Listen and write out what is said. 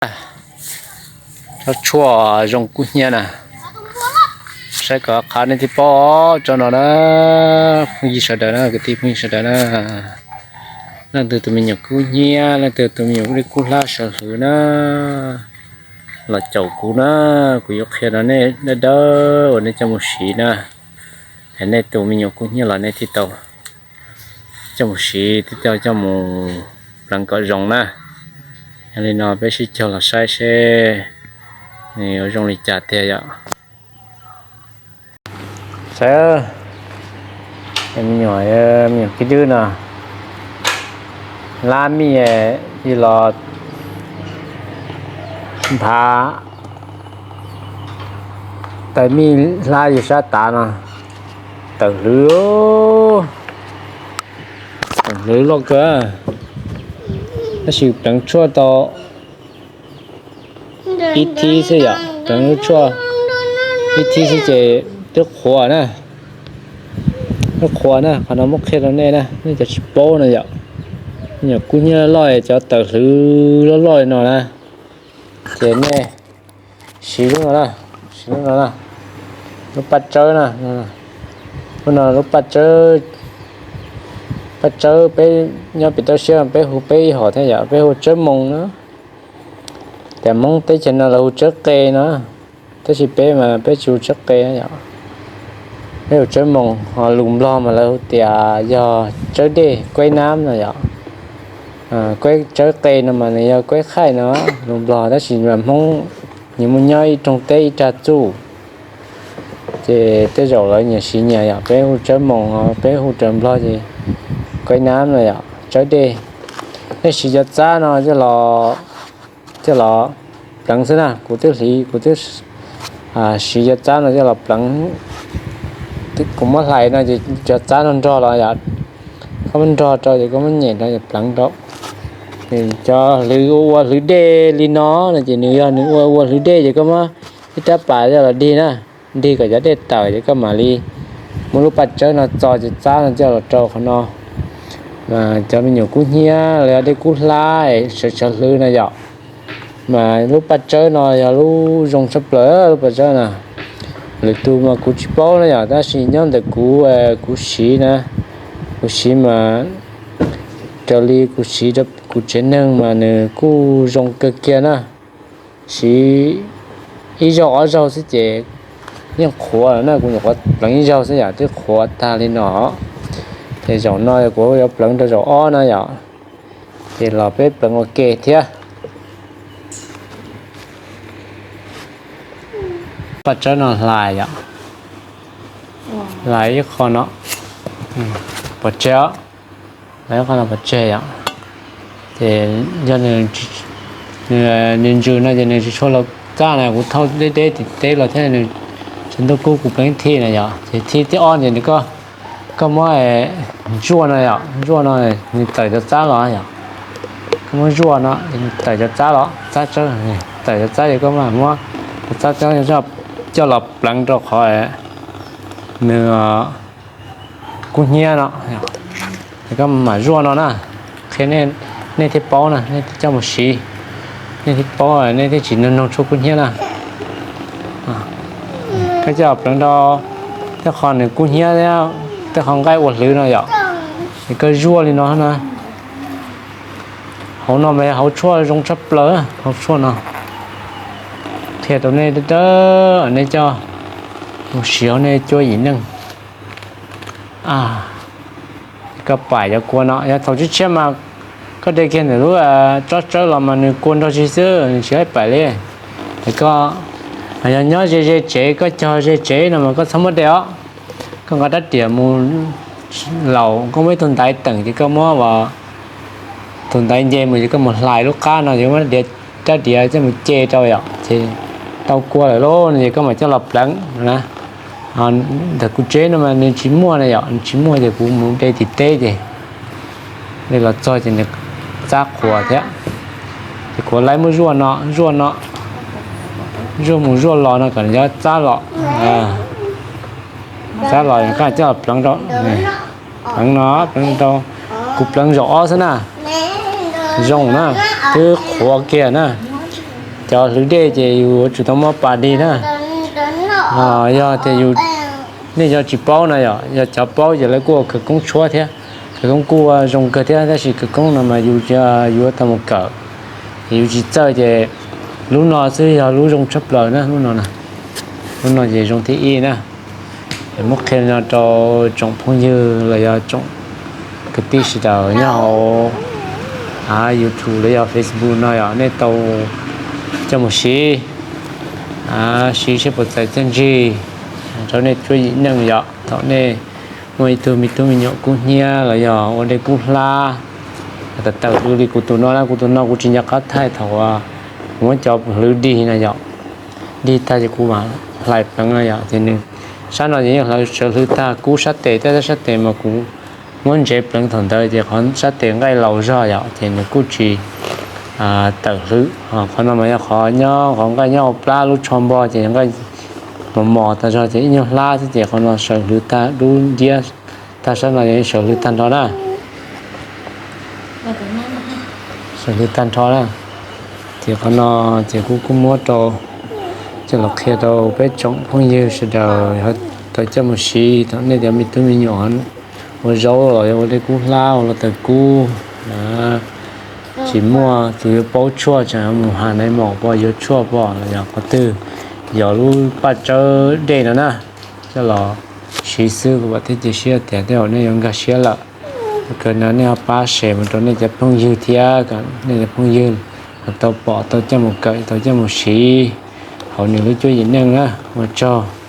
Tsob tshuaj zoo kub hnyiab na. Saib kom qhav nej thiaj paub tsob no na. Phooj ywg sawv daws na, kwv tij phooj ywg sawv daws na, leej twg tus me nyuam kub hnyiab, leej twg tus me nyuam dej kub hlab sawv hwv na, los caum kuv na, kuv yuav qhia rau nej dawb dawb uas nej coj mus siv na. Es nej tus me nyuam kub hnyiab los nej thiaj tau coj mus siv, thiaj tau coj mus pleev kom zoo na. Yog li no peb sib caug los saib seb nws yuav zoo li cas tiag yom. Saib, me nyuam, me nyuam kib dwb no, lab mij, yog los nphav taws mij hlab yus sab tav no, tawm hlwv, tawm hlwv loj kawg, tab sis pleev tshuaj tau ib thib xwb yom, pleev lub tshuaj ib thib xwb ces twb qhuav na, twb qhuav na. Qhov no muab qhia rau nej na, nej cov tsis paub no yom, me nyuam kub hnyiab loj loj, cov tawm hlwv loj loj li no na, ces nej siv lub no na, siv lub no na, lub paj tsawb na, lub no lub paj tsawb, paj tsawb peb nyob pem toj siab peb hu peb ib hom thiab yom, peb hu tsawb moos na. Tias Hmoob teb chaws no lawv hu tsawb qe no, tab sis peb mas peb tsis hu tsawb qe na yom, peb hu tsawb moos. Ho lus Nplog mas lawv hu tias yog tsawb dej, kuaib nam no yom. Kuaib, tsawb qe no mas nws yog kuaib khaij no, lus Nplog, tab sis mas Hmoob nws muaj nyob ib rooj teb ib rag txuj, ces tej zaum lawv nyias siv nyias yom. Peb hu tsawb moos, peb hu raws Nplog ces kuaib nam no yom, tsawb dej. Nej siv cov txab no coj los, coj los pleev xwb na. Kuv twb hliv, kuv twb siv cov txab no coj los pleev. Kuv muab hlais no ces cov txab no nrog los yom, koj muab nrog rau ces koj muab nyem rau ces pleev rau. Cov hlwv ua hlwv dej li no no ces nws yog nws ua ua hlwv dej ces koj muab ib rab pas coj los dig na, dig kom cov dej tawm ces koj mam li muab lub paj tsawb no txo cov txab no coj los rau qhov no. Mas cov me nyuam kub hnyiab los yog dej kub hlab sawv sawv hlwv no yom, mas lub paj tsawb no yog lub zoo tshaj plaws lub paj tsawb no. Lwm tus mas kuv tsis paub na yom, tab sis nyob ntawm kuv, kuv siv na, kuv siv mas raws li kuv siv rau kuv tsev neeg mas nws kuj zoo kawg kiag na. Siv ib zaug ob zaug xwb ces yeej qhuav lawm na, kuv nyuam qhuav pleev ib zaug xwb yom twb qhuav tag li no. Ces zaum no kuv yuav pleev rau zaum ob na yom, ces los peb pleev ua ke thiab. Paj tsawb no hlais yom, hlais ib qho no pov tseg os, hlais ib qho no pov tseg yom. Ces yog nws ntsws no ces nws tsis tshua los txab na, kuv thauj deb deb tim teb los thiab nws tsis ntuj kub kuv pleev thij na yom. Ces thij thib ob ces nws, koj muab zuaj no yom, zuaj no nws tawm cov txab los yom. Koj muab zuaj no, tawm cov txab los, txab tsawb, tawm cov txab ces koj mam muab cov txab coj los pleev rau qhov nws kub hnyiab no, es koj mam zuaj no na. Qhia nej thiaj paub na, nej thiaj coj mus siv, nej thiaj paub, nej thiaj tsis noog tshuaj kub hnyiab na. Koj coj pleev rau tej qho nws kub hnyiab thiab tej qho nqaij ua hlwv no yom, es koj zuaj li no na. Hauv no mas yog hauv tshuaj zoo tshaj plaws, hauv tshuaj no. Qhia rau nej dawb dawb, nej coj mus siv hauv nej cuab yim neej. Koj pais cov kua no, yog thaum tshiab tshiab mas koj de kiag ntawm lub tsob tsawb los mas nws kua nrog zig xwb, nws tsis laib pais li. Es koj yog nyob ze ze tsev, koj cog ze tsev no mas koj txhob muab de os. Koj nqa rab riam mus laus, koj muaj ib tug ntaiv teem ces koj muab tus ntaiv nce mus ces koj mus hlais lub qab no ces muab rab riam coj mus ce rau yom, ces tau kua lawm lauj no ces koj mam coj los pleev na. Ntawm kuv tsev no mas nws tsis muaj na yom, nws tsis muaj ces kuv mus de tim teb ces de los txog ces nws txab qhuav thiab. Ces kuv laib muab zuaj no, zuaj no, zuaj mus zuaj los no kom nws cov txab los, txab los koj coj pleev rau, pleev no, pleev rau. Kuv pleev zaum ob xwb na, zoo na, twb qhuav kiag na. Cov hlwv dej ces yus yuav tsum tau muab pas dig na. Yog tias yus, nej yog tsis paub no yom, yog cov paub ces lawv kuj ua khawv koob tshuab thiab. Khawv koob kuj ua zoo kawg thiab, tab sis khawv koob no mas yus yuav tau mus kawm, yus tsis txawj ces lub no xwb yog lub zoo tshaj plaws na, lub no na. Lub no ces zoo thib ib na. Muab qhia no rau tsoom phooj ywg los yog tsoom kwv tij sawv daws nyob hauv YouTube los yog Facebook no yom, nej tau coj mus siv, siv seb puas txais txiaj ntsig rau nej cuab yim neej yom. Thaum nej muaj ib tug me tub me nyuam kub hnyiab los yog ua dej kub hlab, tawm tawm li kuv tus no na, kuv tus no kuv tsis nco qab thaij thaum kuv muab cov hlwv dig na yom, dig tag ces kuv mam hlais pleev no yom, ces nws sab no ces yeej sawv hlwv tag, kub sab tes thiab, sab tes mas kuv muab ntsev pleev thaum ntawd ces qhov sab tes nqaij laus zog yom, ces nws kuj tsis tawm hlwv. Qhov no mas yog qhov nyob, qhov nqaij nyob hauv plab lub tsho npo ces nqaij mos mos tas zog ces ib nyuag hlab xwb ces qhov no sawv hlwv tag dub nciab, tag sab no sawv hlwv tag nrho na. Sawv hlwv tag nrho na. Ces qhov no ces kuv kuj muab rau, coj los qhia rau peb tsoom phooj ywg sawv daws tau coj mus siv thaum nej cov me tub me nyuam ua zaub los yog ua dej kub hlab, ua los taws kub, tsis muaj tus yuav paub tshuaj, tseem mus has nais maum pom yuav tshuaj pom los yog qhov twg, yog lub paj tsawb dej no na, coj los siv xwb. Kuv vam thiab cia siab tias tej zaum nej yuav nkag siab lawm. Kawg no nej ho pab share mus rau nej cov phooj ywg thiab, kom nej cov phooj ywg tau pom, tau coj mus kawm, tau coj mus siv hauv nws lub cuab yim neej na. Ua tsaug.